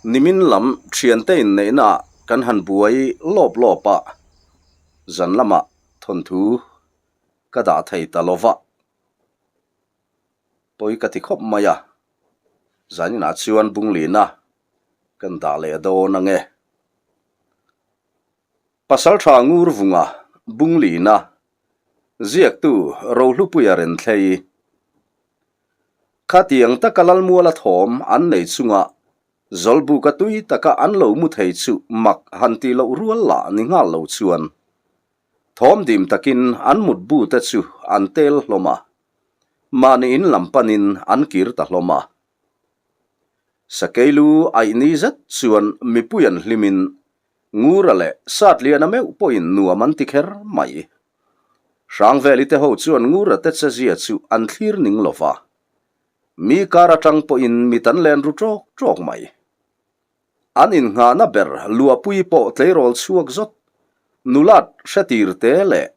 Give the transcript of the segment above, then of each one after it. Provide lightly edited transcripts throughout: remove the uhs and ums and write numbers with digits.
Nimin lam thiante inneihna ah kan han buai lawp lawp a, zan lamah thawnthu ka dah thei ta lo va, pawi ka ti khawp mai a, zaninah chuan bunglina kan dah leh dawn ang e. Pasaltha Ngurvunga Bunglina ziaktu Rohlupuia Renthlei Khatiang taka Lalmuala thawm an nei chunga Zawlbuka tui taka an lo mu thei chu mak han tih loh rual lah ni nghal lo chuan thawm dim takin an mutbu te chu an tel hlawm a, mahni in lam panin an kir ta hlawm a. Sakeilu aih ni zet chuan mipui an hlimin Ngura leh Satliana meuh pawhin nuam an ti kher mai. Hrangveli te ho chuan Ngura te chezia chu an thlir ning lo va. Mi kar atang pawhin mit an len ru ṭawk ṭawk mai. An innghahna ber Luahpui pawh tleirawl chhuak zawt, nulat hretir te leh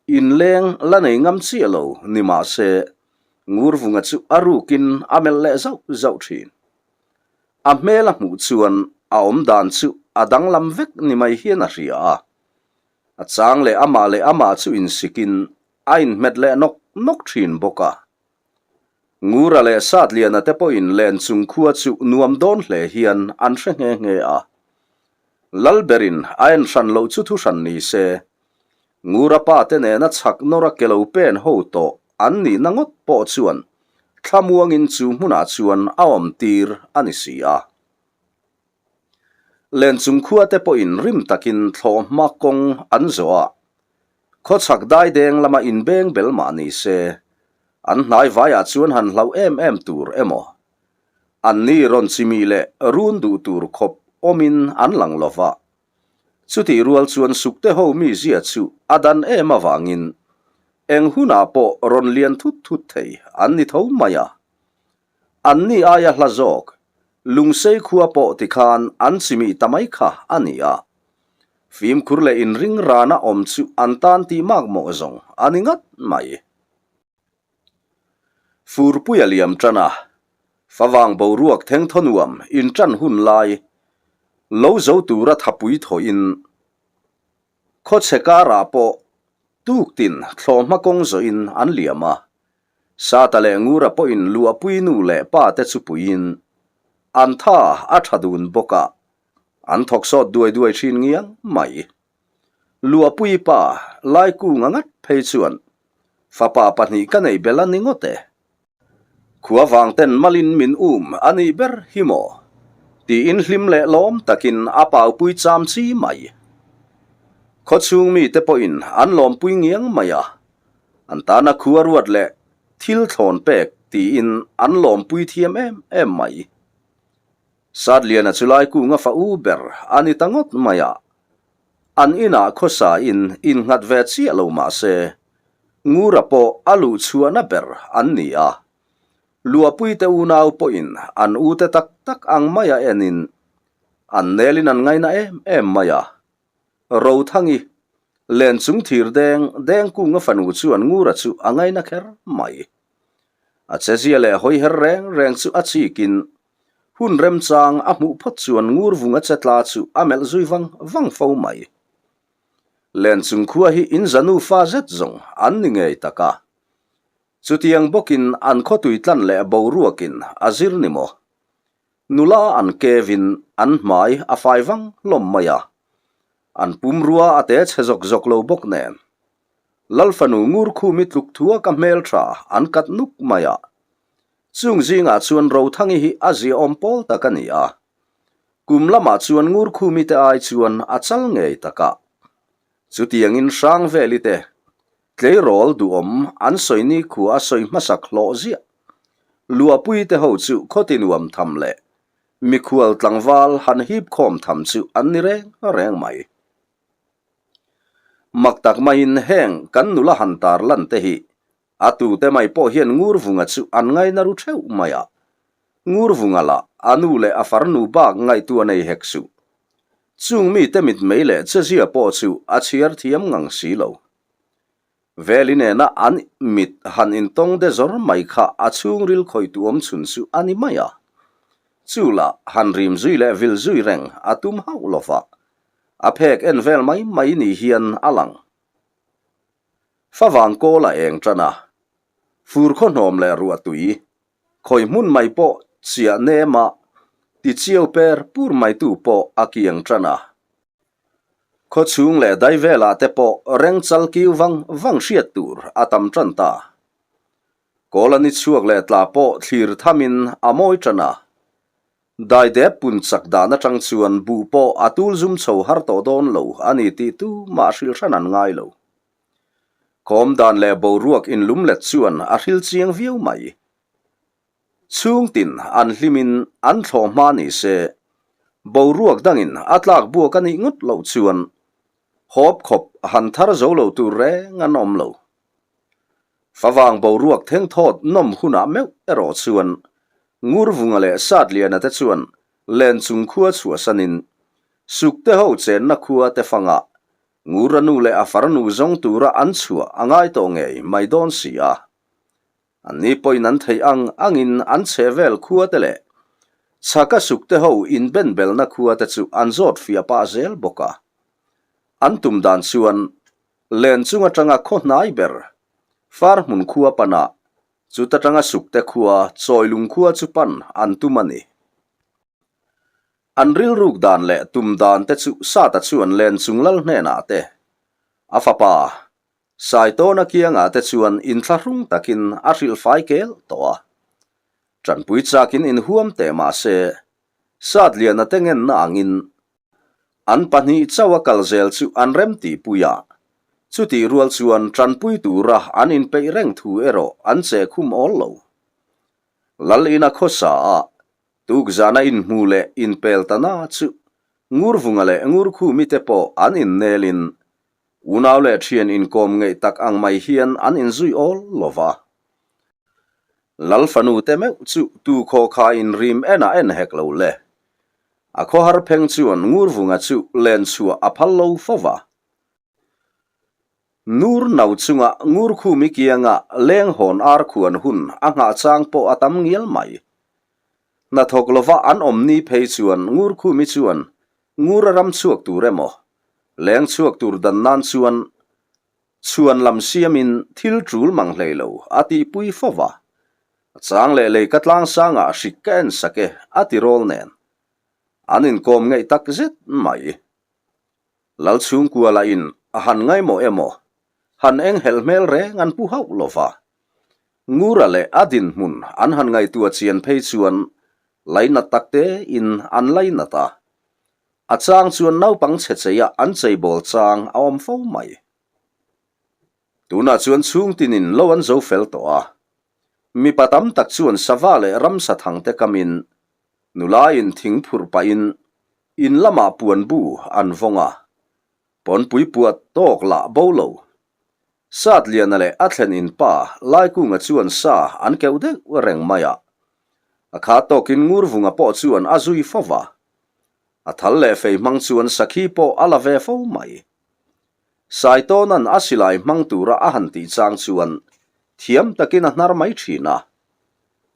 inleng la nei ngam chiah lo ni mah se, Ngurvunga chu a rukin a melh leh zauh zauh ṭhin. A hmel a hmuh chuan a awm dan chu a danglam vek ni mai hian a hria a. A chang leh amah leh amah chu insikin a inhmet leh nawk nawk thin bawk a. Ngura leh Satliana te pawhin len chung khua chu nuam dawn hle hian an hre nghe nghe a. Lalberin a en hran loh chu thu hran ni se, Ngura pa te nena chhak nawra ke lo pen ho tawh an nihna ngawt pawh chuan thlamuangin chu hmunah chuan a awm tir a ni si a. Lenchung khua te pawhin rim takin thlawhhma kawng an zawh a, khawchhak daideng lama inbeng bel mah ni se, an hnai vaiah chuan han hlauh em em tur emaw, anni rawn chimih leh run duh tur khawp awmin an lang lo va. Chutih rual chuan sukte ho mizia chu a dan em avangin eng hunah pawh rawn lian thut thut thei an ni tho mai a. Anni aia hla zawk, Lungsei khua pawh tikhan an chimih ta mai kha a ni a. Fimkhur leh inring rana awm chu an tan tih makmawh zawng a ni ngat mai. Furpui a liam tan a, favang boruak thengthaw nuam intan hun lai lo zo tura thapui thawhin khawchhe karah pawh tuktin thlawhhma kawng zawhin an liam a, Sata leh Ngura pawhin luahpui nu leh pa te chu puiin an tha a tha dun bawk a, an thawk sawt duai duai thin ngiang mai. Luahpui pa Laikunga ngat phei chuan fapa pahnih ka nei bel a ni ngawt e. Khua vang ten malin min um a nih ber hi maw? tiin hlim leh lawm takin a paupui cham chi mai. Khawchhung mite pawhin an lawmpui ngiang mai a, an tana khua ruat leh thil thlawn pek tiin an lawmpui thiam em em mai. Satliana chu Laikunga fa u ber a ni ta ngawt mai a, an inah khawsa in innghat ve chiah lo mah se, Ngura pawh a luh chhuahna ber an ni a. Luahpuite unau pawhin an ute tak tak ang maia enin an nelin an ngaina em em mai a. Rothangi, len chung thir deng Dengkunga fanu chuan Ngura chu a ngaina kher mai. A chezia leh hawiher reng reng chu a chikin Hun remchang a hmuh phawt chuan Ngurvunga che tla chu a melh zui vang vang fo mai. Lenchung khua hi in za nufa zet zawng an ni ngei tak a. Chutiang bawkin an khawtui tlan leh boruakin a zir ni maw? Nula an kevin an hmai a fai vang hlawm mai a. An pumrua a te chhe zawk zawk lo bawk nen. Lalfanu Ngurkhumi tluk thua ka hmeltha an kat nuk mai a. Chung zingah chuan Rothangi hi a ziaawm pawl tak a ni a. Kum lamah chuan Ngurkhumi te ai chuan a chal ngei tak a. Chutiangin Hrangveli te tleirawl duhawm an sawi nikhua a sawi hmasak hlawh ziah. Luahpui te ho chu khawti nuam tham leh mikhual tlangval han hip khawm tham chu an ni reng reng mai. Mak tak maiin heng kan nula han tar lan te hi A tute mai pawh hian Ngurvunga chu an ngaina ru theuh mai a. Ngurvunga lah a nu leh a farnu bak ngaihtuah nei hek suh. Chung mite mitmei leh chezia pawh chu a chhiar thiam ngang si lo. Veli nena an mit han intawng de zawr mai kha a chhungril khawih tu awm chhun chu a ni mai a. Chu lah han rim zui leh vil zui reng a tum hauh lo va, a phek en vel mai mai ni hian a lang. Favang kawl a eng tan a, fur khaw hnawm leh ruah tui, khawi hmun mai pawh chiah nem a, ti chiau per pur mai tu pawh a kiang tan a. Khaw chhung leh dai velah te pawh reng chal kiu vang vang hriat tur a tam tan ta. Kawl a ni chhuak leh tla pawh thlir thamin a mawi tan a. Daidep pun chak dan atang chuan buh pawh a tul zum chho har tawh dawn lo a ni tih tu mah hrilh hran an ngai lo. Kawm dan leh boruak inlum let chuan a hril chiang viau mai. Chhungtin an hlimin an thlawh hma ni se, boruak dangin a tlak buak a nih ngawt loh chuan hawp khawp han thar zo lo tur reng an awm lo. Favang boruak thengthawt nawm hunah meuh erawh chuan Ngurvunga leh Satliana te chuan len chung khua chhuahsanin Sukte ho chenna khua te fangah Ngura nu leh a farnu zawng tura an chhuah a ngai tawh ngei mai dawn si a. Anni pawhin an theih ang angin an chhe vel khua te leh chhaka sukte ho inbenbelna khua te chu an zawt fiah pah zel bawk a. An tum dan chuan Len chung atanga khaw hnai ber far hmun khua panah chuta tanga sukte khua chawilung khua chu pan an tum a ni. An rilruk dan leh tum dan te chu Sata chuan len chung lal hnenah te, a fapa Saitawna kiangah te chuan inthlahrung takin a hrilhfai kel tawh a. Tanpui chakin inhuam teh mah se, Satliana te ngenna angin an pahnih chauh a kal zel chu an rem tih pui a, chutih rual chuan tanpui tura an inpeih reng thu erawh an che khum awl lo. Lal ina khawsa a, tukzana inhmu leh inpel ta na chu Ngurvunga leh Ngurkhumi te pawh an innelin unau leh thian inkawm ngeih tak ang mai hian an inzui awl lo va. Lal fanu te meuh chu tu khaw kha in rim en a en hek lo le. A khawhar pheng chuan Ngurvunga chu len chhuah a phal lo fo va. Nur no chunga Ngurkhumi kianga leng hawn ar khuan hun a nghah chang pawh a tam ngial mai. Hnathawk lova an awm ni phei chuan Ngurkhumi chuan Ngur a ram chhuak tur emaw, leng chhuak tur dan nan chuan Chhuan lam siamin thil tul mang hlei lo a tihpui fo va. A chang leh lei ka tlang sangah hrik ka en sak e a ti rawl nen. An inkawm ngeih tak zet mai. Lal chhungkua lahin a han ngaimawh emaw, han enghelh hmel reng an pu hauh lo va. Ngura leh a dinhmun an han ngaihtuah chian phei chuan lainat tak tein an lainat a. A chang chuan naupang chhe cheia an cheibawl chang a awm fo mai. Tunah chuan chhungtinin lo an zo fel tawh a. Mipa tam tak chuan sava leh ramsa thangte kamin, nulain thing phurh pahin in lamah puan bu an vawng a, pawnpui puat tawk lah bo lo. Satliana leh a thlen in pa Laikunga chuan sa an keuh deuh reng mai a. A kha tawkin Ngurvunga pawh chuan a zui fo va. A thal leh fei hmang chuan sakhi pawh a la ve fo mai. Saitawna'n a silai hmang tura a han tih chang chuan thiam takin a hnar mai thin a.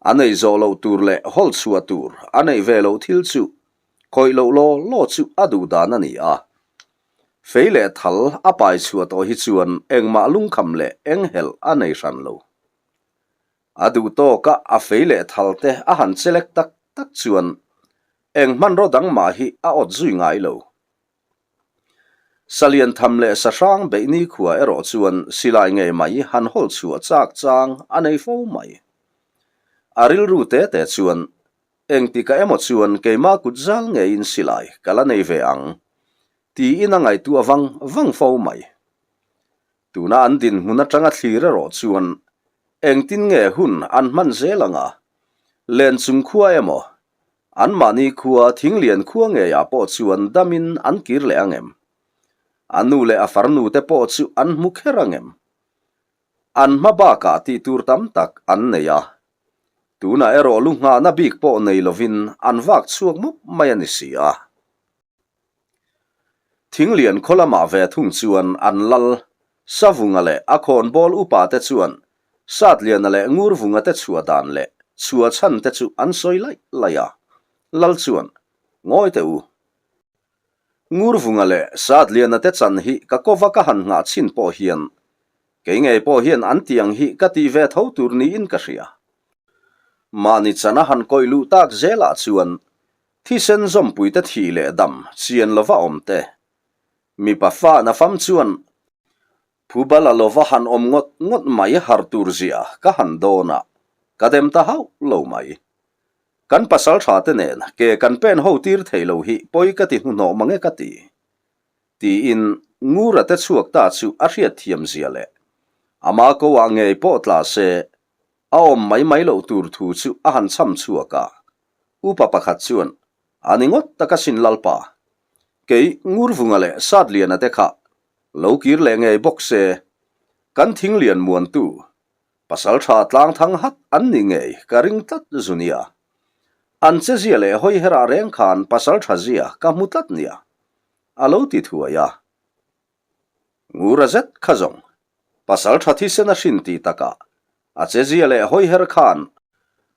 A neih zawh loh tur leh hawl chhuah tur a neih ve loh thil chu khawih loh law law chu a duh dan a ni a. Fei leh thal a pai chhuah tawh hi chuan engmah lungkham leh enghelh a nei hran lo. A duh tawka a fei leh thal te a han chelek tak tak chuan eng hmanraw dang mah hi a awt zui ngai lo. Salian tham leh sahrang beih nikhua erawh chuan silai ngei mai han hawl chhuah chak chang a nei fo mai. A rilru te te chuan Engtikah emaw chuan keimah kut zal ngeiin silai ka la nei ve ang, tiin a ngaihtuah vang vang fo mai. Tuna an dinhmun atanga thlir erawh chuan engtin nge hun an hman zel ang a, len chung khua emaw, anmahni khua thinglian khua ngeiah pawh chuan damin an kir leh ang em? A nu leh a farnu te pawh chu an hmu kher ang em? An hma bakah tih tur tam tak an nei a, tunah erawh lu nghahna bik pawh nei lovin an vak chhuak mup mai a ni si a. Thinglian khaw lamah ve thung chuan an lal, Savunga leh a khawnbawl upa te chuan Satliana leh Ngurvunga te chhuah dan leh chhuah chhan te chu an sawi laih laih a. Lal chuan, Ngawi teh u. Ngurvunga leh Satliana te chan hi ka kova ka han nghah chhin pawh hian kei ngei pawh hian an tiang hi ka tih ve tho tur niin ka hria. Mahni chan a han kawih luh tak zelah chuan thisen zawmpuite thih leh dam chian lova awm te, mipa fa na fam chuan Phubal a lova han awm ngawt ngawt mai har tur zia ka han dawn a, ka dem ta hauh lo mai. Kan pasal tha te nen ke kan pen ho tir thei lo hi pawi ka ti hnuhnawh mange ka ti. Tiin Ngura te chhuak ta chu a hriat thiam zia leh ama ko ah ngei pawh tla se a awm mai mai loh tur thu chu a han chham chhuak a. Upa pakhat chuan a ni ngawt taka sin Lalpa. Kei Ngurvunga leh Satliana te kha lo kir leh ngei bawk se, kan thinglian muantu pasal tha tlang thang hat an ni ngei ka ring tlat zu nia. An che zia leh hawi herah reng khan pasal tha zia ka hmu tlat nia, a lo ti thuai a. Ngura zet kha zawng, pasal tha thisen a hrin tih takah a che zia leh hawi her khan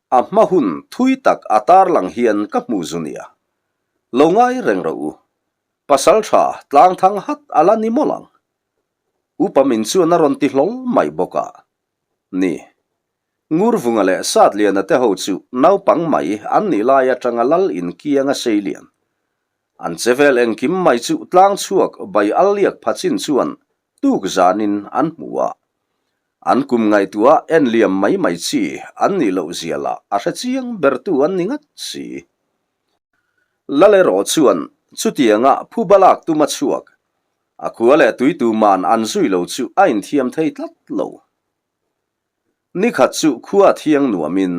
a hma hun thui tak a tarlang hian ka hmu zu nia. Lo ngai reng rawh u, Pasal tha tlang thang hat a la ni mawlh ang. Upa min chuan a rawn ti hlawl mai bawk a. Ni. Ngurvunga leh Satliana te ho chu naupang mai an nih lai atanga lal inkiang a sei lian. An che vel engkim mai chu tlang chhuak bai al liak pha chin chuan tuk zanin an hmu a. An kum ngaihtuah en liam mai mai chi an nih loh zia lah a hre chiang bertu an ni ngat si. Lal erawh chuan chutianga phuba lak tum a chhuak. A khua leh tuitu man an zui lo chu a inthiam thei tlat lo. Nikhat chu khua thiang nuamin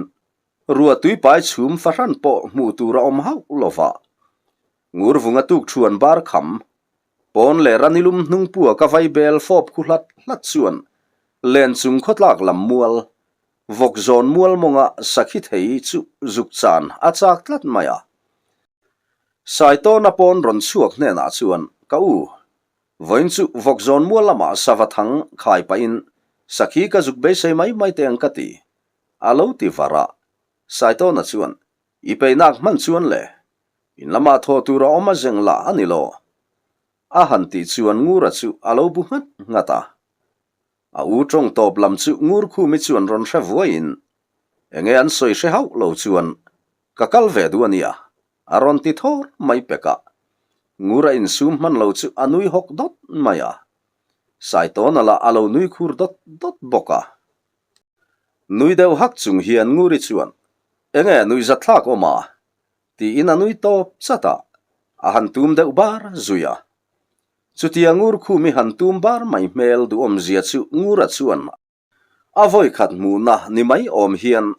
rua tuipai chhum fahran pawh hmuh tur a awm hauh lo va. Ngurvunga tuk thuan bar kham, pawn leh ranilum hnung pua ka vai bel fawp khu hlat hlat chuan len chung khawtlak lam mual Vawk zawn mual mawnga sakhi thei chu zuk chan a chak tlat mai a. Saitawna pawn rawn chhuak hnenah chuan, Ka u, vawiin chu vawk zawn mual lamah sava thang khai pahin sakhi ka zuk beisei mai mai teh ang ka ti, a lo ti var a. Saitawna chuan, I peinak hman chuan le, in lamah thaw tur a awm a zeng lah a ni lo, a han tih chuan Ngura chu a lo bu nghat nghat a. A u tawng tawp lam chu Ngurkhumi chuan rawn hre vuaiin, Enge an sawi hre hauh lo chuan ka kal ve duh a nia, a rawn ti thawr mai pek a. Ngur a insum hman lo chu a nui hawk dawt mai a. Saitawna lah a lo nui khur dawt dawt bawk a. Nui deuh hak chung hian Nguri chuan, Enge nuihzatthlak awm a? tiin a nui tawp chat a, a han tum deuh bar zui a. Chutia Ngurkhumi han tum bar mai hmel duhawmzia chu Ngura chuan a vawi khat hmuhna ni mai awm hian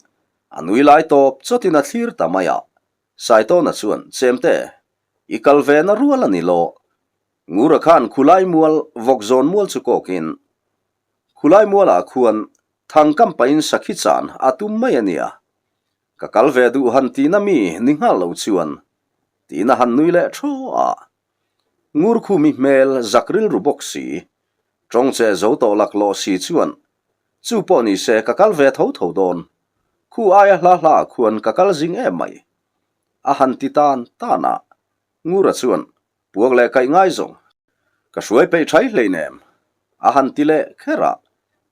a nui lai tawp chawtin a thlir ta mai a. Saitawna chuan, Chemte, i kal ve na rual a ni lo. Ngura khan khulai mual, vawkzawn mual chu kawkin khulai mualah khuan thangkam pahin sakhi chan a tum mai a nia. Ka kal ve duh han tina mi ni nghal lo chuan tiin a han nui leh thaw a. Ngurkhumi hmel zak rilru bawk si, tawng che zo tawh laklawh si chuan chu pawh ni se ka kal ve tho tho dawn, khu aia hla hla ah khuan ka kal zing em mai. A han ti tan tan a, Ngura chuan Puak leh kaih ngai zawng. Ka hruai peih thai hleinem. A han ti leh kher a.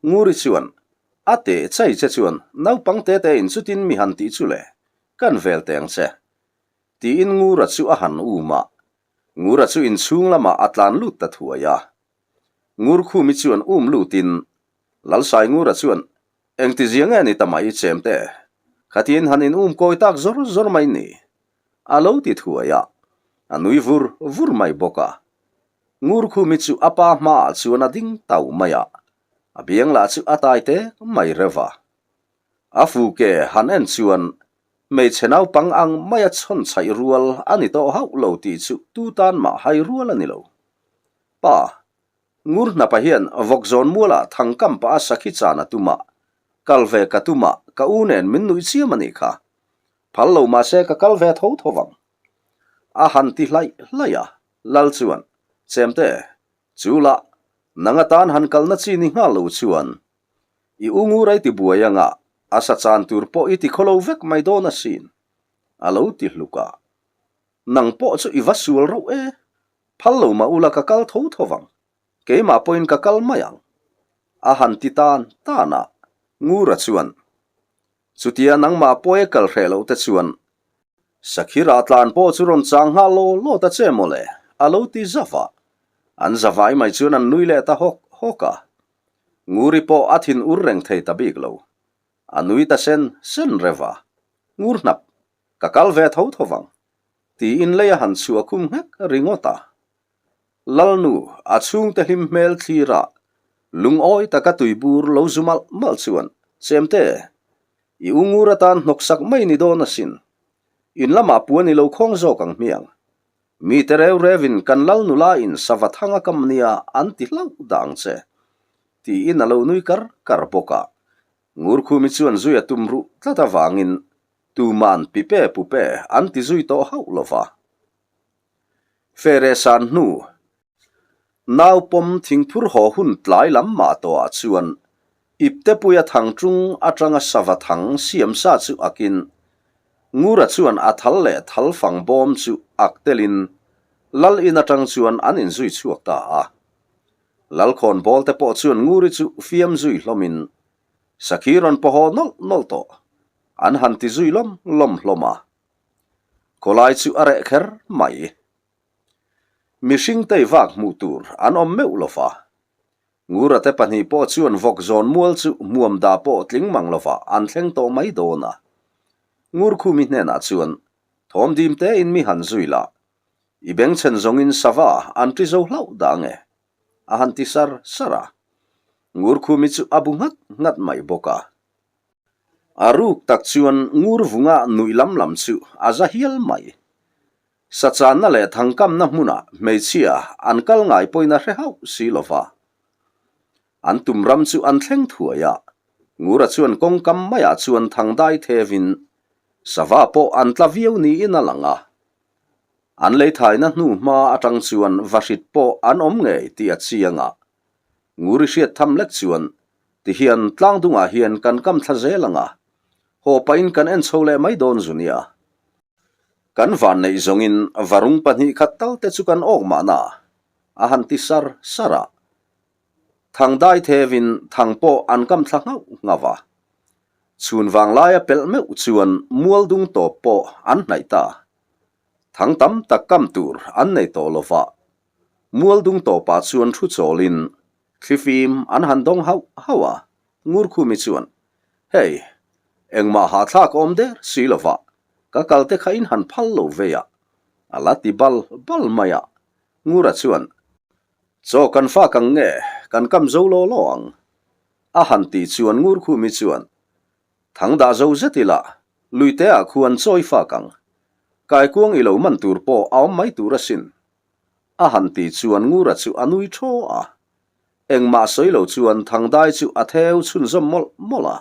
Nguri chuan, A teh chai che chuan naupang te te in chutin mi han tih chu le, kan vel teng che. Tiin Ngura chu a han um a. Ngura chu inchhung lamah a tlan lut ta thuai a. Ngurkhumi chuan um lutin, Lalsai Ngura chuan, Engti zia nge ni ta mai chemte? Khatin han in um kawi tak zawr zawr mai ni. A lo ti thuai a, a nui vur vur mai bawk a. Ngurkhumi chu a pa hmaah chuan a ding tau mai a, a biang lah chu a tai tek mai reuh a. A fuke han en chuan hmeichhe naupang ang maia chhawn chhaih rual a ni tawh hauh lo tih chu tu tan mah hai rual a ni lo. Pa, Ngurhnapa hian vawkzawn mualah thangkam pah a sakhi chan a tum a, kal ve ka tum a, ka u nen min nuih chiam a nih kha. Phal lo mahse ka kal ve tho tho vang. A han ti hlaih hlaih a, Lal chuan, Chemte, chu lah, nang atan han kalna chi ni nghal lo chuan, i u ngur a i ti buai anga, a sa chan tur pawh i ti khawlo vek mai dawn asin. A lo ti hluk a. Nang pawh chu i va sual rauh e, phal lo mah ula ka kal tho tho vang, keimah pawhin ka kal mai ang, a han ti tan tan a. Ngura chuan, Chutia nangmah pawi a kal hreh loh te chuan Sakhira tlan pawh chu rawn chang nghal law law ta che mawle, a lo ti zauh a. An zavai mai chuan an nui leh ta hawk hawk a. Nguri pawh a thin ur reng thei ta bik lo. A nui ta sen sen reuh a. Ngur hnap, ka kal ve tho tho vang, tiin lei a han chhuah khum nghek ringawt a. Lalnu, a chhungte hlim hmel thlir a, lungawi taka tuibur lo zu malh malh chuan, Chemte, i u ngur atan hnawksak mai ni dawn asin. In lamah puan i lo khawng zawk ang hmiang. Mite reu reuin kan Lalnula in sava thang a kam nia an ti hlauh dah ang che, tiin a lo nui kar kar bawk a. Ngurkhumi chuan zui a tum ruh tlat avangin tuman pipe pupe an ti zui tawh hauh lo va. Fere san hnu, nau pawm thingphur haw hun tlai lam mah tawhah chuan iptepuia thang tung atanga sava thang siam sa chu akin Ngura chuan a thal leh thal fang bawm chu ak telin Lal in atang chuan an inzui chhuak ta a. Lalkhawn bawl te pawh chuan Nguri chu fiam zui hlawmin Sakhi rawn pawhaw nawlh nawlh tawh an han ti zui lawm lawm hlawm a. Khawlai chu a reh kher mai. Mihring tei vak hmuh tur an awm meuh lo va. Ngurate pahnih pawh chuan vawk zawn mual chu hmuam dah pawh tling mang lo va an thleng tawh mai dawn a. Ngurkhumi hnenah chuan thawm dim tein mi han zui lah. I bengchhen zawngin sava an ṭi zo hlauh dah nge? A han ti sar sar a. Ngurkhumi chu a bu nghat nghat mai bawk a. A ruk tak chuan ngur vunga nuih lam lam chu a za hial mai. Sachanna leh thangkamna hmunah hmeichhia an kal ngai pawhin a hre hauh si lo va. An tum ram chu an thleng thuai a, Ngura chuan kawngkam maiah chuan thangdai thevin sava pawh an tla viau niin a lang a. An leithaina hnu hma atang chuan vahrit pawh an awm ngei tih a chiang a, Nguri hriat tham lek chuan tihian tlangdungah hian kan kam thla zel ang a, haw pahin kan en chho leh mai dawn zu nia. Kan van neih zawngin varung pahnih khat tal te chu kan awk mahna a han ti sar sar a. Thang dai thevin thang pawh an kam thla nghauh nghauh a. Chhun vanglaia pelh meuh chuan mual dung tawp pawh an hnaih ta. Thang tam tak kam tur an nei tawh lo va. Mual dung tawpah chuan thu chawlin thlifim an han dawng hauh hauh a, Ngurkhumi chuan, Hei, engmah hahthlak awm der si lo va, ka kal te kha in han phal lo vei a, a la ti bal bal mai a. Ngura chuan, Chaw kan fak ang nge, kan kam zo law law ang, a han tih chuan Ngurkhumi chuan, Thang dah zo zet ila, luiteah khuan chawi fak ang. Kaikuang i lo man tur pawh a awm mai tur asin. A han ti chuan Ngura chu a nui thaw a. Engmah sawi lo chuan Thangdai chu a theu chhunzawm mawlh mawlh a.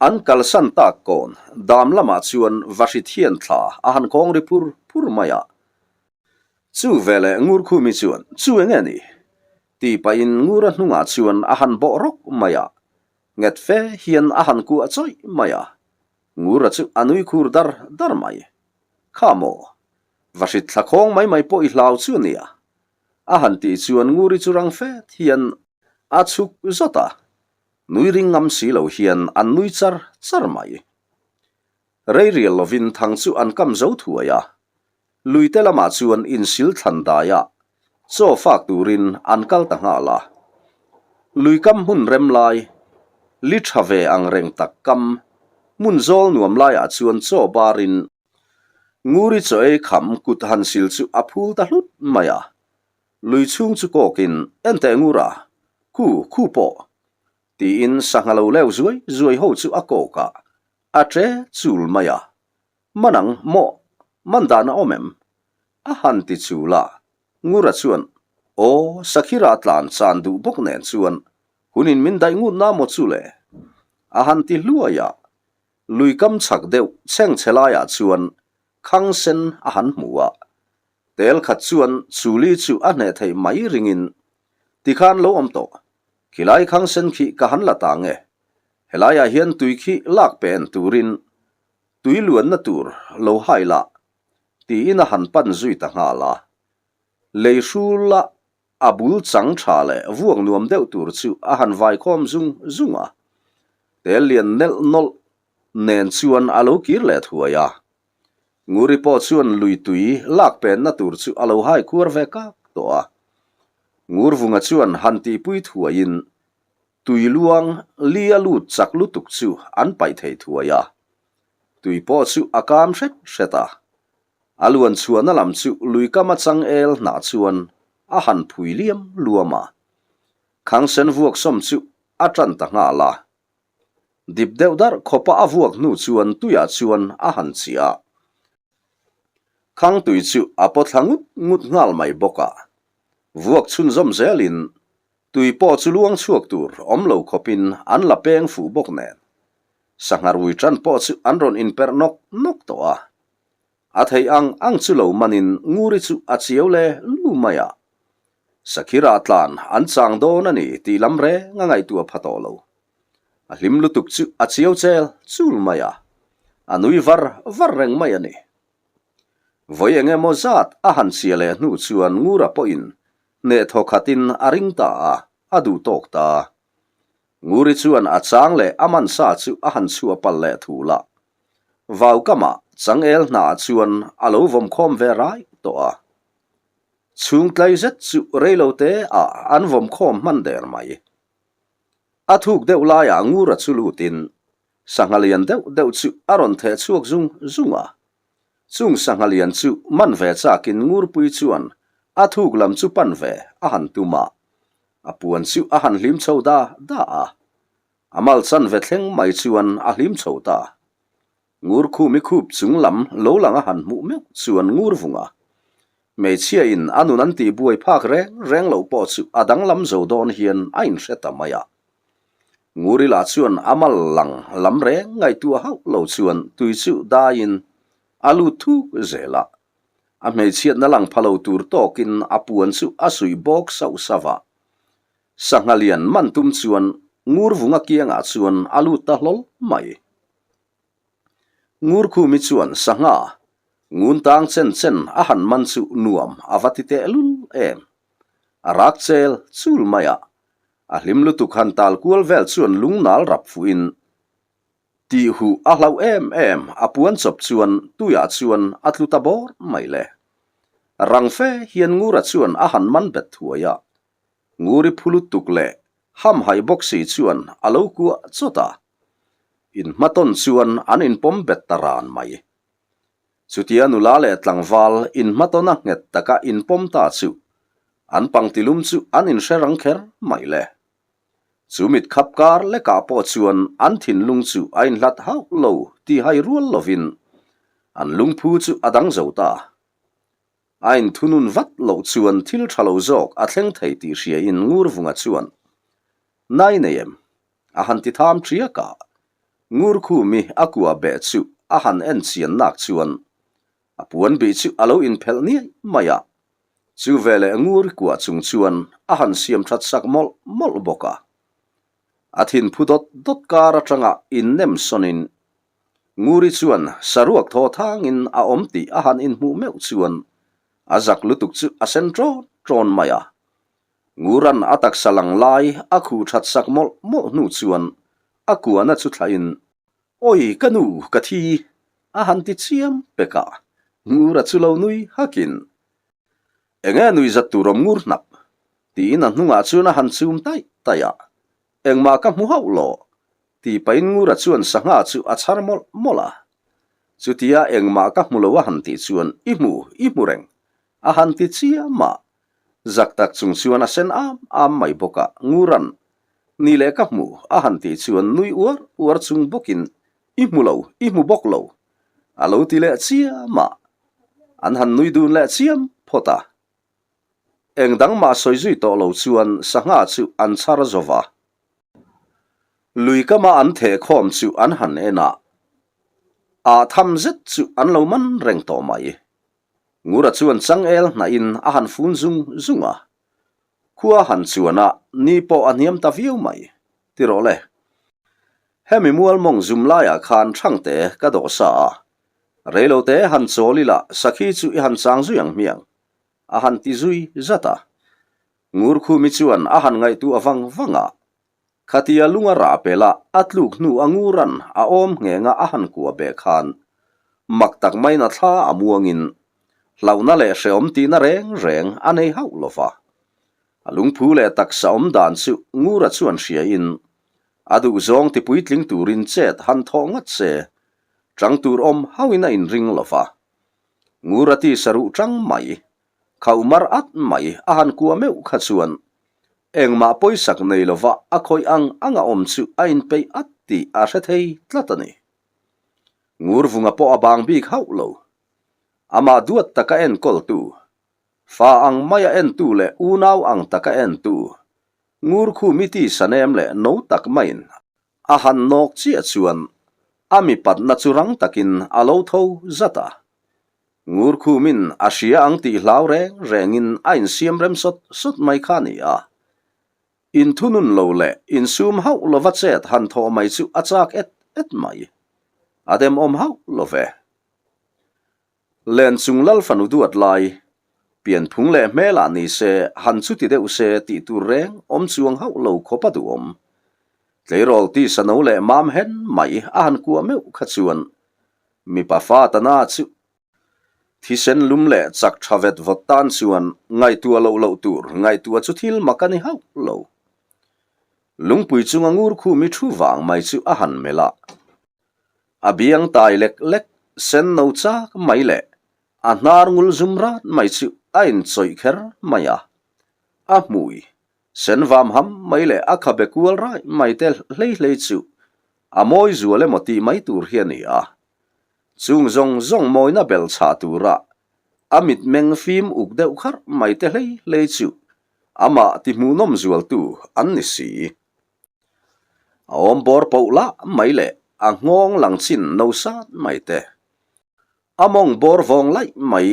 An kalsan tak kawn dam lamah chuan Vahrit hian thla a han kawng ri phur phur mai a. Chu veleh Ngurkhumi chuan, Chu enge ni? Tih pahin Ngura hnungah chuan a han bawh rawk mai a. Nghet fe hian a han kuah chawih mai a. Ngura chu a nui khur dar dar mai. Kha maw? Va hrit thla khawng mai mai pawh i hlau chu a nia. A han tih chuan Nguri chu rang fet hian a chhuk zawt a, nui ring ngam si lo hian an nui char char mai. Rei rial lovin thang chu an kam zo thuai a, luite lamah chuan insil thlan daiah chaw fak turin an kal ta nghal a. Lui kam hmun rem lai, li tha ve ang reng tak kam, hmun zawl nuam laiah chuan chaw barin Nguri chaw ei kham kut han sil chu a phul ta hlut mai a. Lui chhung chu kawkin, Enteh Ngura, khu, khu pawh! tiin sangha lo leu zuai zuai ho chu a kawk a, a tre chul mai a. Man ang, maw? Man dan a awm em? A han ti chul a. Ngura chuan, Aw, Sakhira tlan chan duh bawk nen chuan hunin min daih ngut na maw chu le? A han ti hluai a. Lui kam chhak deuh chheng chhe laiah chuan khang sen a han hmu a, tel khat chuan chuli chu a hneh theih mai ringin tikhan lo awm tawh, khilai khang sen khi ka han la ta nge, helaiah hian tui khi lak pen turin. Tui luanna tur lo hai lah, tiin a han pan zui ta nghal a. Lei hrula a bul chang tha leh vuak nuam deuh tur chu a han vai khawm zung zung a. Tel lian nelh nawlh nen chuan a lo kir leh thuai a. Nguri pawh chuan lui tui lak penna tur chu a lo hai kuar ve kak tawh a. Ngurvunga chuan han tihpui thuaiin tui luang li a lut chak lutuk chu an paih thei thuai a. Tui pawh chu a kam hret hret a. A luan chhuahna lam chu lui kama changel hnah chuan a han phui liam luam a. Khangsen vuak sawm chu a tan ta nghal a. Dip deuh darh khawpa a vuak hnu chuan tuiah chuan a han chiah a. Khang tui chu a paw thla ngut ngut nghal mai bawk a. Vuak chhunzawm zelin tui pawh chu luang chhuak tur awm lo khawpin an la peng fuh bawk nen. Sangha rui tan pawh chu an rawn inperh nawk nawk tawh a. A theih ang ang chu lo manin Nguri chu a chiau le lu mai a. Sakhira tlan an chang dawn a ni tih lam reng a ngaihtuah pha tawh lo. A hlim lutuk chu a chiau chel chul mai a, a nui var var reng mai a ni. Vawi eng emaw zat a han chhia leh hnu chuan Ngura pawhin hneh thaw khatin a ring ta a, a duh tawk ta. Nguri chuan a chang leh a man sa chu a han chhuah palh leh thul a. Vaukamah changel hnaah chuan a lo vawm khawm ve rai tawh a. Chhung tlai zet chu reilo te ah an vawm khawm hman der mai. A thuk deuh laiah Ngura chu lutin sangha lian deuh deuh chu a rawn theh chhuak zung zung a. Chung sangha lian chu man ve chakin Ngurpui chuan a thuk lam chu pan ve a han tum a. A puan chu a han hlim chho da da a. A mal chanve thleng mai chuan a hlim chho ta. Ngur khumi khup chung lam lo lang a han hmuh meuh chuan ngur vung a. Hmeichhia in a nun an tih buai phak reng reng loh pawh chu a danglam zo dawn hian a inhre ta mai a. Nguri lah chuan a mal lang lam reng ngaihtuah hauh lo chuan tui chu daiin a lut thuk zel a. A hmeichhiatna lang pha lo tur tawkin a puan chu a suih bawk sauh sauh a. Sangha lian man tum chuan ngur vunga kiangah chuan a lut ta hlawl mai. Ngur khumi chuan sangha ngun tang chen chen a han man chu nuam a va ti teh lul em. A rak chel chul mai a, a hlim lutuk han tal kual vel chuan lungnal rap fuhin tih huh a hlauh em em a puan chawp chuan tuiah chuan a tlu ta bawr mai le. Rang fe hian Ngura chuan a han man bet thuai a, Nguri phu lutuk leh hamhaih bawk si chuan a lo kuah chawt a, inhmatawn chuan an inpawm bet ta ran mai. Chutia nula leh tlangval inhmatawna nghet taka inpawm ta chu an pangtilum chu an inhre rang kher mai le. Chu mit khap kar lekah pawh chuan an thinlung chu a inhlat hauh lo tih hai rual lovin an lungphu chu a dang zo ta. A inthunun vat loh chuan thil tha lo zawk a thleng thei tih hriain Ngurvunga chuan, Nai nei em? A han ti tham ṭiak a. Ngurkhumi a kua beh chu a han en chian nak chuan a puan bih chu a lo inphelh niaih mai a. Chu veleh Ngur kua chung chuan a han siam that sak mawlh mawlh bawk a. A thinphu dawt dawt kar atanga innem sawnin Nguri chuan saruak thaw thangin a awm tih a han inhmuh meuh chuan a zak lutuk chu a sen ṭawn ṭawn mai a. Nguran a taksa lang lai a khuh that sak mawlh mawlh hnu chuan a kuahna chu thlahin, Awi ka nu ka thi! a han ti chiam pek a. Ngura chu lo nui hakin, Enge nui zat tur awm ngur hnap? tiin a hnungah chuan a han chum taih taih a. Engmah ka hmu hauh lo, ti pahin Ngura chuan sangha chu a chhar mawlh mawlh a. Chutia engmah ka hmu lo a han tih chuan i hmu, i hmu reng, a han ti chiam a. Zak tak chung chuan a sen am am mai bawk a, Nguran, ni leh ka hmu, a han tih chuan nui uar uar chung bawkin i hmu lo, i hmu bawk lo, a lo ti leh chiam a. An han nui dun leh chiam phawt a. Eng dang mah sawi zui tawh lo chuan sangha chu an chhar zo va. Lui kama an theh khawm chu an han en a, ah tham zet chu an lo man reng tawh mai. Ngura chuan changel hnahin a han fun zung zung a. Khua han chuan a, ni pawh a hniam ta viau mai. Ti rawh le. Hemi mual mawng zum laiah khan Thangte ka dawh sa a, reilote han chawl ila sakhi chu i han chang zui ang hmiang, a han ti zui zat a. Ngurkhumi chuan a han ngaihtuah vang vang a, khatia lunga rah pela a tluk hnu a nguran a awm nghenga a han kua beh khan mak tak maiin a thla a muangin hlauhna leh hrehawm tihna reng reng a nei hauh lo va. A lungphu leh taksa awm dan chu Ngura chuan hriain A duhzawng ti puitling turin chet han thawh ngat se, chang tur awm hauhin a inring lo va. Ngura ti saruh chang mai, khauh mar at mai a han kua meuh kha chuan engmah pawisak nei lova a khawih ang ang a awm chu a inpeih at tih a hre thei tlat a ni. Ngurvunga pawh a bang bik hauh lo. Amah duat taka enkawltu, fa ang maia entu leh unau ang taka entu Ngur khu mi ti sanem leh no tak maiin a han nawk chiah chuan a mipatna chu rang takin a lo tho zat a. Ngur khumin a hria ang tih hlau reng rengin a insiam rem sawt sawt mai kha a ni a. Inthunun lo leh insum hauh lova chet han thawh mai chu a chak et et mai. A demawm hauh lo ve. Len chung lal fanu duat lai, pianphung leh hmelah ni se han chuti deuh se tih tur reng awm chuang hauh lo khawp a duhawm. Tleirawl tisa no leh mam hen mai a han kuah meuh kha chuan mipa fa tana chu thisen lum leh chak tha vet vawt tan chuan ngaihtuah loh loh tur ngaihtuah chu thil mak a ni hauh lo. Lungpui chunga ngur khum i thu vang mai chu a han melh a. A biang tai lek lek, sen no chak mai leh a hnar ngul zum rat mai chu a inchawih kher mai a. A hmui, sen vam ham mai leh a khabe kual raih mai te hlei hlei chu a mawi zual emaw tih mai tur hi a ni a. Chung zawng zawng mawina bel chhah tura a mitmeng fim uk deuh kharh mai te hlei hlei chu amah ti hmuhnawm zualtu an ni si. A awm bawr poh lah mai leh a nghawng lang chin no sat mai te. A mawng bawr vawng laih mai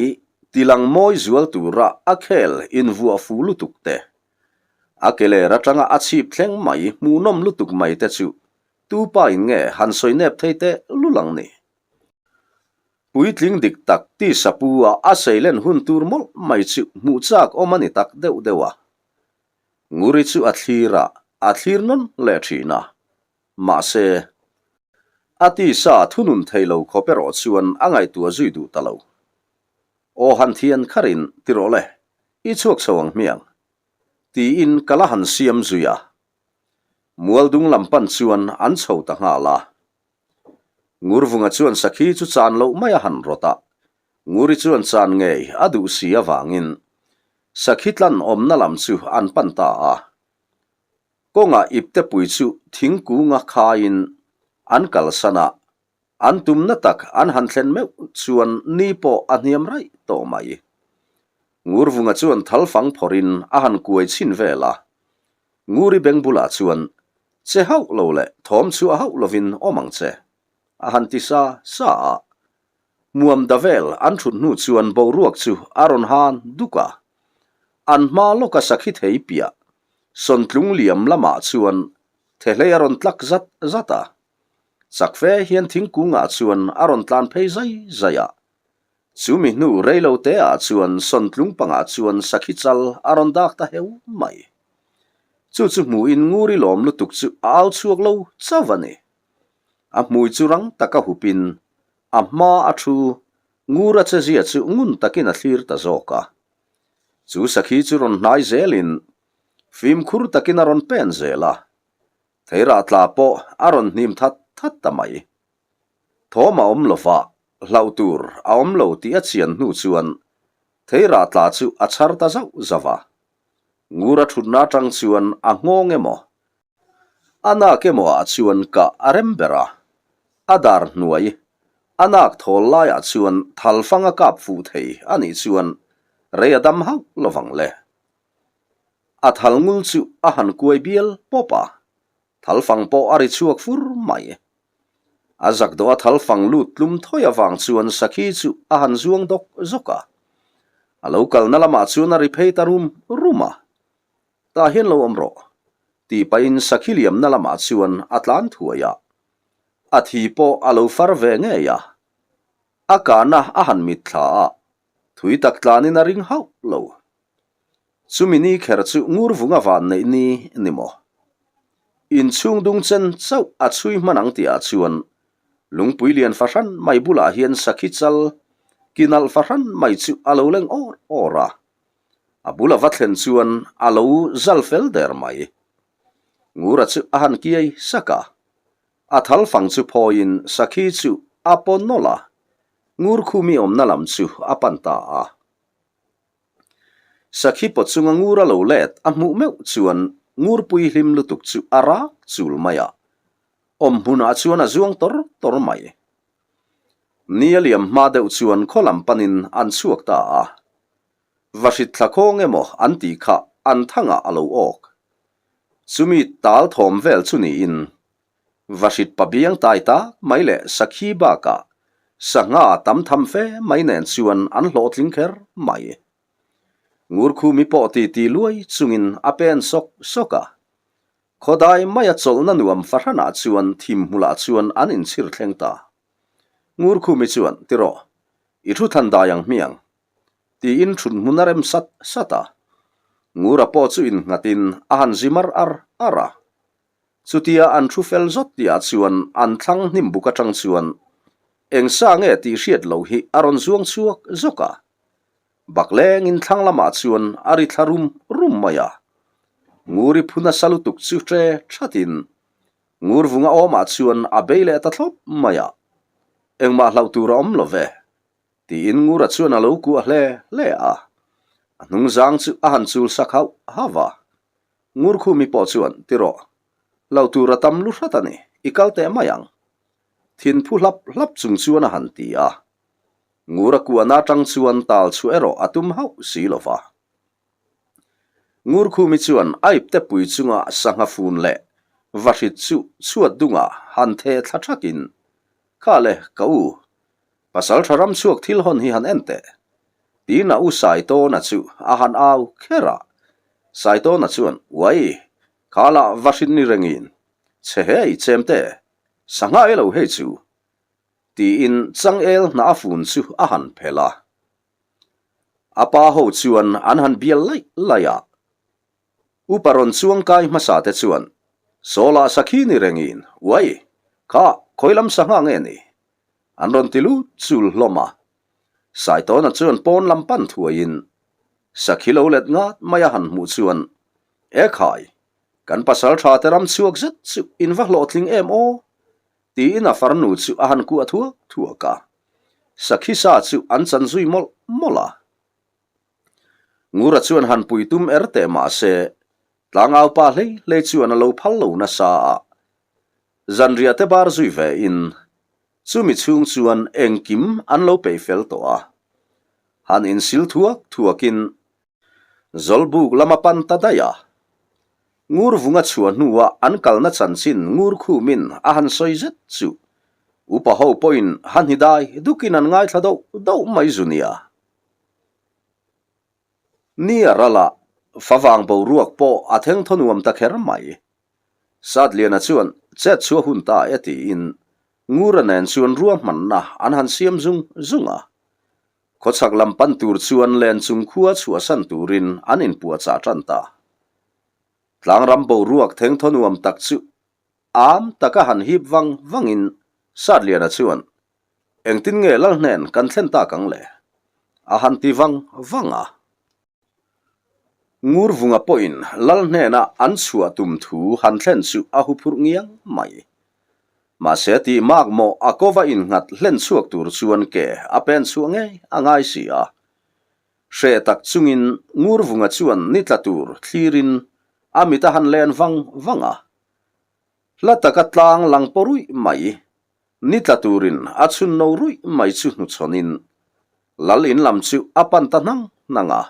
tilang mawi zual tura a khel invuah fu lutuk te. A ke ler atanga a chhip thleng mai hmuhnawm lutuk mai te chu tu pa in nge han sawi nep thei teh lul ang ni. Puitling dik tak ti sapu a a seilen hun tur mawlh mai chu hmuh chak awm a ni tak deuh deuh a. Nguri chu a thlir a, a thlir nawn leh thin a. Mahse, a tisa thunun thei lo khawp erawh chuan a ngaihtuah zui duh ta lo. Aw han thian kharin ti rawh le, i chhuak chho ang hmiang. Tiin ka la han siam zui a. Mualdung lam pan chuan an chho ta nghal a. Ngurvunga chuan sakhi chu chan loh mai a han rawt a, Nguri chuan chan ngei a duh si avangin sakhi tlan awmna lam chu an pan ta a. Kawngah iptepui chu thingkunga khaiin an kalsan a, an tumna tak an han thlen meuh chuan ni pawh a hniam raih tawh mai. Ngurvunga chuan thalfang phawrhin a han kuai chhin vel a, Nguri beng bulah chuan che hauh lo leh thawm chhuah hauh lovin awm ang che, a han ti sa sa a. Muam da vel an thut hnu chuan boruak chu a rawn han duk a. An hma lawka sakhi thei piah sawntlung liam lamah chuan thehlei a rawn tlak zat zat a. Chak fe hian thingkungah chuan a rawn tlan phei zai zai a. Chumi hnu reilo te ah chuan sawntlung pangah chuan sakhi chal a rawn dak ta heu mai. Chu chu hmuhin Nguri lawm lutuk chu a au chhuak lo chauh a ni. A hmui chu rang taka hupin a hma a thu Ngura chezia chu ngun takin a thlir ta zawk a. Chu sakhi chu rawn hnai zelin fimkhur takin a rawn pen zel a, theirah tla pawh a rawn hnim that that ta mai. Thawm a awm lova, hlauh tur a awm lo tih a chian hnu chuan theirah tla chu a chhar ta zauh zauh a. Ngura thutna atang chuan a nghawng emaw A nak emaw ah chuan kah a rem ber a, a dar hnuai, a nak thawl laiah chuan thal fang a kap fuh thei a nih chuan rei a dam hauh lovang le. A thal ngul chu a han kuai bial pawp a, thal fang pawh a ri chhuak fur mai. A zak dawh a thal fang lut tlum thawi avang chuan sakhi chu a han zuang dawk zawk a, a lo kalna lamah chuan a ri phei ta rum rum a. Tah hian lo awm rawh, tih pahin sakhi liamna lamah chuan a tlan thuai a. A thi pawh a lo far ve ngei a. A kahna a han mitthla a, thui tak tlanin a ring hauh lo. Chumi ni kher chu Ngurvunga van neih ni ni maw? Inchhung dung chen chauh a chhui hman ang tihah chuan lungpui lian fahran mai bulah hian sakhi chal ki nalh fahran mai chu a lo leng awr awr a. A bul a va thlen chuan a lo zal fel der mai. Ngura chu a han kiai sak a. A thal fang chu phawiin sakhi chu a pawn nawlh a, Ngurkhumi awmna lam chu a pan ta a. Sakhi pawt chunga ngur a lo let a hmuh meuh chuan ngurpui hlim lutuk chu a rak chul mai a, awm hmunah chuan a zuang tawr tawr mai. Ni a liam hma deuh chuan khaw lam panin an chhuak ta a, Vahrit thla khawng emaw an tih kha an thangah a lo awk. Chumi tal thawm vel chu niin Vahrit pa biang tai tak mai leh sakhi bakah sangha tam tham fe mai nen chuan an hlawhtling kher mai. Ngurkhumi pawh titi luai chungin a pen sawk sawk a. Khawdai maia chawlhna nuam fahranah chuan thim hmulah chuan an inchhir thleng ta. Ngurkhumi chuan, Tirawh, i thu than dai ang hmiang. Tiin thut hmun a rem sat sat a. Ngura pawh chu innghatin a han zi mar ar ar a. Chutia an thu fel zawt tihah chuan an thlang hnim buk atang chuan eng sa nge tih hriat loh hi a rawn zuang chhuak zawk a. Baklengin thlang lamah chuan a ri thla rum rum mai a. Nguri phu nasa lutuk chu ṭe ṭhatin Ngurvunga awmah chuan a bei leh ta thlawp mai a. Engmah hlauh tur a awm lo ve. Tiin Ngura chuan a lo kuah hle hle a. A hnungzang chu a han chul sak hauh hauh a. Ngurkhumi pawh chuan, Ti rawh, lo tur a tam lu hrat a ni, i kal teh mai ang. Thin phu hlap hlap chung chuan a han ti a. Ngura kuahna atang chuan tal chhuah erawh a tum hauh si lo va. Ngurkhumi chuan a ipte pui chunga sangha fun leh vahrit chu chhuat dungah han theh thla thakin, Kha le, ka u, Pasal tha ram chhuak thil hawn hi han en teh. Tiin a u Saitawna chu a han au kher a. Saitawna chuan, Uai, kha lah va hrin ni rengin, che hei chemte, sangha e lo hei chu. Tiin changel hnah a fun chu a han phelh a. A pa ho chuan an han bial laih laih a. Upa rawn chuang kai hmasa te chuan, Sawlah sakhi ni rengin, uai, kha khawi lam sangha nge ni? An rawn ti lut chul hlawm a. Saitawna chuan pawn lam pan thuaiin sakhi lo let ngat mai a han hmuh chuan, E khai, kan pasal tha te ram chhuak zet chu in va hlawhtling em aw? tiin a farnu chu a han kuah thuak thuak a. Sakhi sa chu an chan zui mawlh mawlh a. Ngura chuan han pui tum er teh mah se, tlangau pa hlei hlei chuan a lo phal lo nasa a. Zanriah te bar zui ve in, chumi chhung chuan engkim an lo peih fel tawh a. Han insil thuak thuakin Zawlbuk lam a pan ta daih a. Ngurvunga chhuah hnua an kalna chanchin Ngurkhumin a han sawi zet chu upa ho pawhin han hi dai dukin an ngaithla doh doh mai zu nia. Ni a ral a, favang boruak pawh a thengthaw nuam ta kher mai. Satliana chuan chet chhuah hun ta e tiin Ngura nen chuan ruahmanna an han siam zung zung a. Khawchhak lam pan tur chuan len chung khua chhuahsan turin an inpuahchah tan ta. Tlangram boruak thengthaw nuam tak chu am taka han hip vang vangin Satliana chuan, Engtin nge lal hnen kan thlen tak ang le? a han ti vang vang a. Ngurvunga pawhin lal hnena an chhuah tum thu han thlen chu a huphurh ngiang mai. Mahse tih mak mawh a kova innghat hlen chhuak tur chuan ke a pen chhuah ngei a ngai si a. Hreh tak chungin Ngurvunga chuan ni tla tur thlirin a mit a han len vang vang a. Hla taka tlang lang paw ruih mai Ni tla turin a chhun no ruih mai chu hnuchhawnin Lal in lam chu a pan ta hnang hnang a.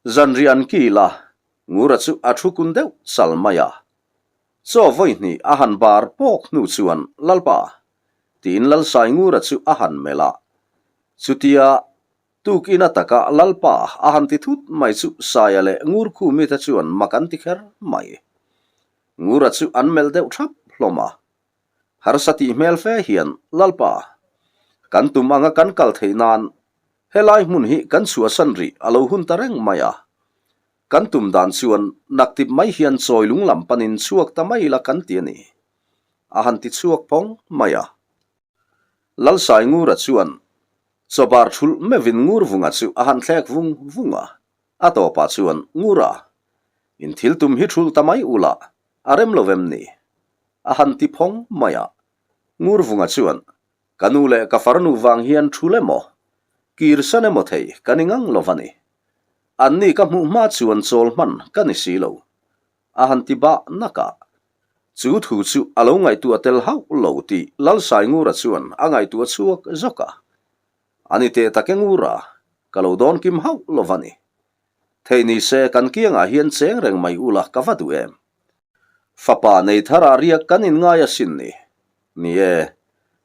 Zanriah an kil a, Ngura chu a thu kun deuh chal mai a. Chaw vawi hnih a han bar pawk hnu chuan Lalpa tiin Lalsai Ngura chu a han melh a. Chutia tukin a taka Lalpa a han ti thut mai chu Saia leh Ngurkhumi te chuan mak an ti kher mai. Ngura chu an melh deuh thap hlawm a. Harsa tih hmel fe hian, Lalpa, kan tum anga kan kal theih nan helai hmun hi kan chhuahsan rih a lo hun ta reng mai a. Kan tum dan chuan naktip mai hian chawi lung lam panin chhuak ta mai la kan ti a ni. A han ti chhuak phawng mai a. Lalsaingura chuan chawbar thulh meuhin Ngurvunga chu a han thlek vung vung a. A tawpah chuan, Ngura, in thil tum hi thulh ta mai ula, a rem lo em ni? A han ti phawng mai a. Ngurvunga chuan, Ka nu leh ka farnu vang hian thul emaw, kirsan emaw thei ka ni ngang lo va ni. Anni ka hmuh hma chuan chawl hman ka ni si lo. A han ti bah nak a. Chu thu chu a lo ngaihtuah tel hauh lo tih Lalsaingura chuan a ngaihtuah chhuak zawk a. A ni teh tak e Ngura, ka lo dawn kim hauh lo va ni. Thei ni se kan kiangah hian cheng reng mai ula ka va duh em. Fapa nei tharah riak kan inngai asin ni. Ni e,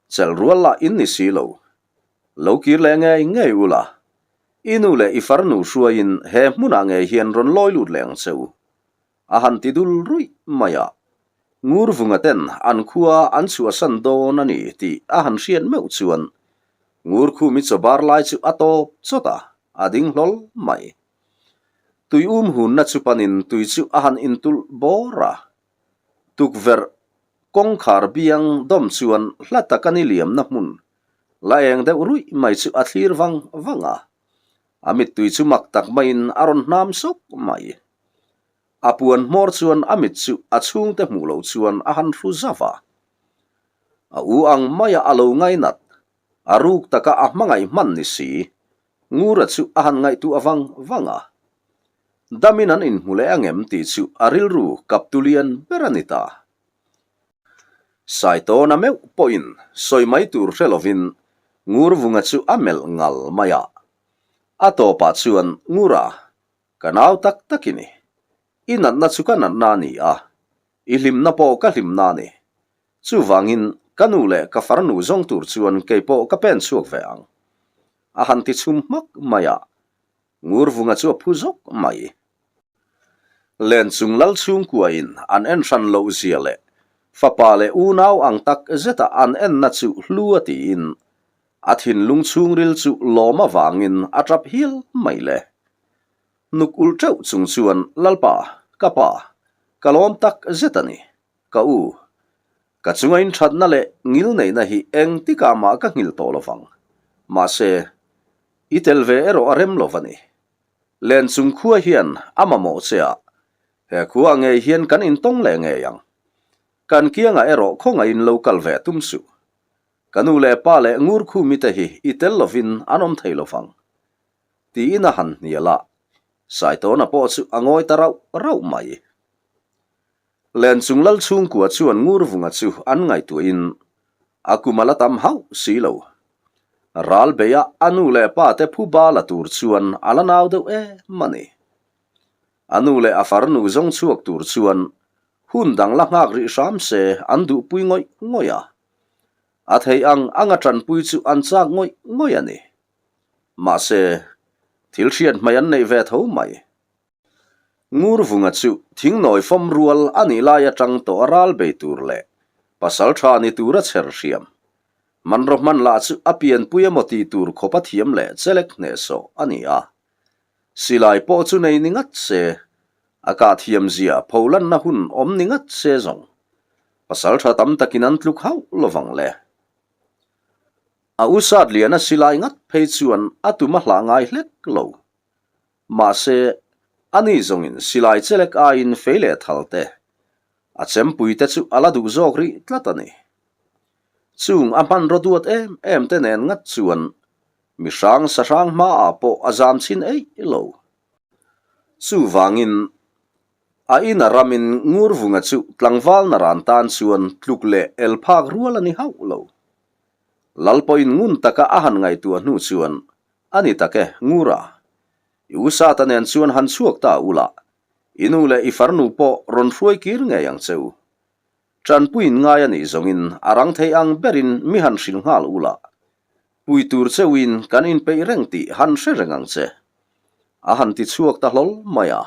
chelh rual lah in ni si lo. Lo kir leh ngei ngei ula, i nu leh i farnu hruaiin he hmunah ngei hian rawn lawi lut leh ang che u. A han ti dul ruih mai a. Ngurvunga ten an khua an chhuahsan dawn a ni tih a han hriat meuh chuan Ngurkhumi chaw bar lai chu a tawp chawt a, a ding hlawl mai. Tui um hunna chu panin tui chu a han intulh bawr a. Tukverh kawngkhar biang dawm chuan hla taka ni liamna hmun la eng deuh ruih mai chu a thlir vang vang a. A mittui chu mak tak maiin a rawn hnam sawk mai. A puan hmawr chuan a mit chu a chhungte hmuh loh chuan a han hru zauh a. A u ang maia a lo ngainat, a ruk taka a hmangaih hman ni si, Ngura chu a han ngaihtuah vang vang a. Damin an inhmu leh angem tih chu a rilru kaptu lian ber a ni ta. Saitawna meuh pawhin sawi mai tur hre lovin Ngurvunga chu a melh ngal mai a. A tawpah chuan Ngura, ka nau tak tak i ni. I natna chu ka natna a ni a, i hlimna pawh ka hlimna a ni. Chuvangin ka nu leh ka farnu zawng tur chuan kei pawh ka pen chhuak ve ang. A han ti chhum hmak mai a, Ngurvunga chu a phu zawk mai. Lenchung lal chhungkuain an en hran loh zia leh fapa leh unau ang tak zeta an enna chu hlu a tiin a thinlung chhungril chu lawm avangin a tap hial mai le. Nuk ulh teuh chung chuan Lalpa, ka pa, ka lawm tak zet a ni, ka u. Ka chunga inthatna leh ngilneihna hi engtikah mah ka nghilh tawh lovang. Mahse, i tel ve erawh a rem lo va ni. Lenchung khua hian a mamawh che a, he khua ngei hian kan intawng leh ngei ang. Kan kiangah erawh khawngaihin lo kal ve tum suh. Ka nu leh pa leh Ngurkhumi te hi i tel lovin an awm thei lovang. Tiin a han hnial a, Saitawna pawh chu a ngawi ta rauh rauh mai. Lenchung lal chhungkua chuan Ngurvunga chu an ngaihtuahin a kum a la tam hauh si lo. Ral beia a nu leh pa te phuba la tur chuan a la nau deuh em a ni. A nu leh a farnu zawng chhuak tur chuan hun dang la nghak rih hram se an duhpui ngawih ngawih a. A theih ang anga tanpui chu an chak ngawih ngawih a ni. Mahse, thil hriat hmai an neih ve tho mai. Ngurvunga chu thingnawi fawm rual a nih lai atang tawh a ral bei tur leh pasal tha ni tura chher hriam. Hmanraw hman lah chu a pianpui emaw tih tur khawp a thiam leh chelek hnehsawh a ni a. Silai pawh chu nei ni ngat se, a kah thiam zia pholanna hun awm ni ngat se zawng pasal tha tam takin an tluk hauh lovang le. A u sat liana silai ngat phei chuan a tum a hlah ngai hlek lo. Mahse, ani zawngin silai chelek aiin fei leh thal te, a chempui te chu a la duh zawk rih tlat a ni. Chung a hmanraw duat em em te nen ngat chuan mi hrang sa hrang hmaah pawh a zam chhin eih lo. Chuvangin, a ina ramin Ngurvunga chu tlangval naran tan chuan tluk leh el phak rual a ni hauh lo. Lal pawhin ngun taka a han ngaihtuah hnu chuan A ni tak e, Ngura. I u Sata nen chuan han chhuak ta ula, i nu leh i farnu pawh rawn hruai kir ngei ang che u. Tanpuiin ngai a nih zawngin a rang thei ang berin mi han hrilh nghal ula, pui tur cheuin kan inpeih reng tih han hre reng ang che. A han ti chhuak ta hlawl mai a.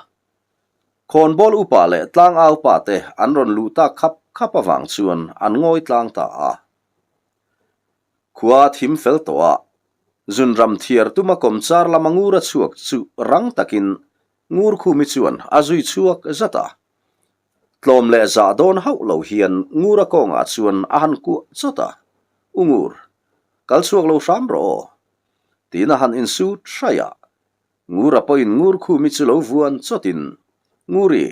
Khawnbawl upa leh tlangau pa te an rawn luh tak khap. khap avang chuan an ngawi tlang ta a. Khua a thim fel tawh a, zunram thiar tuma kawmchar lama ngur a chhuak chu rang takin Ngurkhumi chuan a zui chhuak zat a. Tlawm leh zah dawn hauh lo hian Ngura kawngah chuan a han kuah chawt a, U Ngur, kal chhuak lo hram rawh aw. Tiin a han insut hraih a. Ngura pawhin Ngurkhumi chu lo vuan chawtin, Nguri,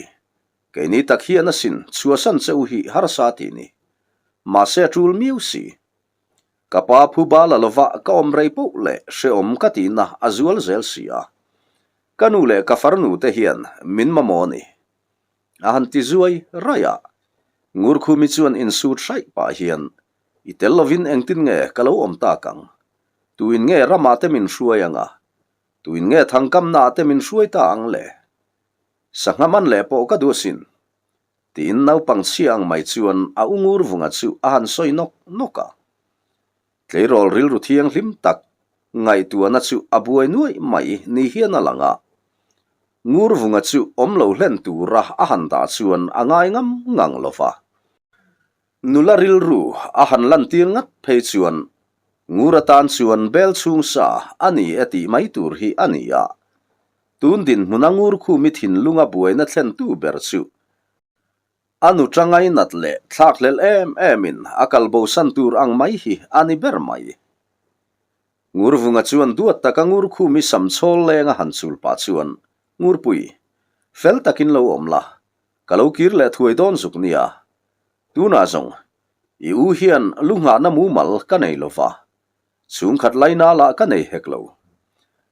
keini tak hian asin chhuahsan che u hi harsa tih ni. Mahse a tul miau si. Ka pa phuba la lova ka awm rei poh leh hrehawm ka tihna a zual zel si a. Ka nu leh ka farnu te hian min mamawh a ni. A han ti zuai raih a. Ngurkhumi chuan insut hraih pah hian, I tel lovin engtin nge ka lo awm tak ang? Tuin nge ramah te min hruai ang a? Tuin nge thangkamnaah te min hruai ta ang le? Sangha man leh pawh ka duh asin. Tiin naupang chhia ang mai chuan a u Ngurvunga chu a han sawi nawk nawk a. Tleirawl rilru thianghlim tak ngaihtuahna chu a buai nuaih mai ni hian a lang a. Ngurvunga chu awm lo hlen tura a han dah chuan a ngai ngam ngang lo va. Nula rilru a han lantir ngat phei chuan Ngur atan chuan bel chhung sa a ni e tih mai tur hi a ni a. Tun dinhmuna Ngurkhumi thinlunga buaina thlentu ber chu A nu tangai nat leh thlak hlelh em emin a kal bosan tur ang mai hi a ni ber mai. Ngurvunga chuan duat taka Ngurkhumi sam chhawl leng a han chul pah chuan, Ngurpui, fel takin lo awm la, ka lo kir leh thuai dawn zuk nia. Tunah zawng, i u hian lu nghahna mumal ka nei lo va, chhungkhat laina lah ka nei hek lo.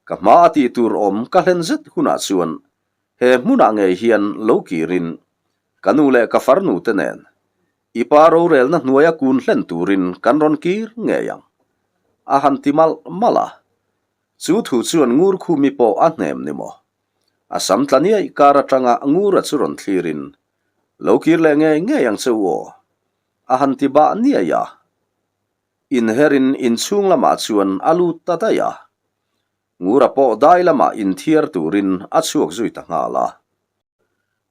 Ka hma a tih tur awm ka hlen zet hunah chuan He hmunah ngei hian lo kirin ka nu leh ka farnu te nen i pa rorelna hnuaia kun hlen turin kan rawn kir ngei ang, a han ti malh malh a. Chu thu chuan Ngurkhumi pawh a hnem ni maw? A sam tla niaih kar atanga Ngura chu rawn thlirin, Lo kir leh ngei ngei ang che u aw, a han ti bah niaih a. Inherin inchhung lamah chuan a lut ta daih a. Ngura pawh dai lamah inthiar turin a chhuak zui ta nghal a.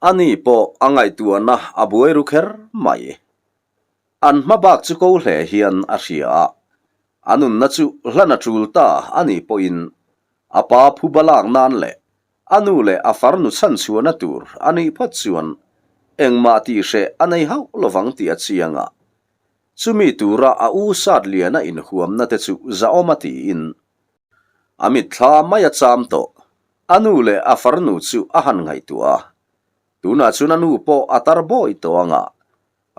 Ani pawh a ngaihtuahna a buai ru kher mai. An hma bak chu ko hle hian a hria a, a nunna chu hlan a tul ta a nih pawhin a pa phuba lak nan leh a nu leh a farnu chhanchhuahna tur a nih phawt chuan engmah tihhreh a nei hauh lovang tih a chiang a. Chumi tura a u Satliana inhuamna te chu zahawm a tiin A mitthla mai a cham tawh. A nu leh a farnu chu a han ngaihtuah a. Tunah chuan a nu pawh a tar bawi tawh ang a,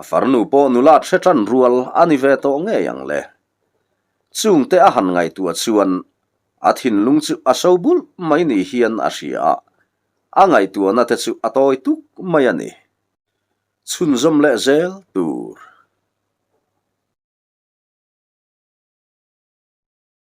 a farnu pawh nulat hre tan rual a ni ve tawh ngei ang le. Chungte a han ngaihtuah chuan a thinlung chu a so bulh mai ni hian a hria a, a ngaihtuahna te chu a tawi tuk mai a ni. Chhunzawm leh zel tur.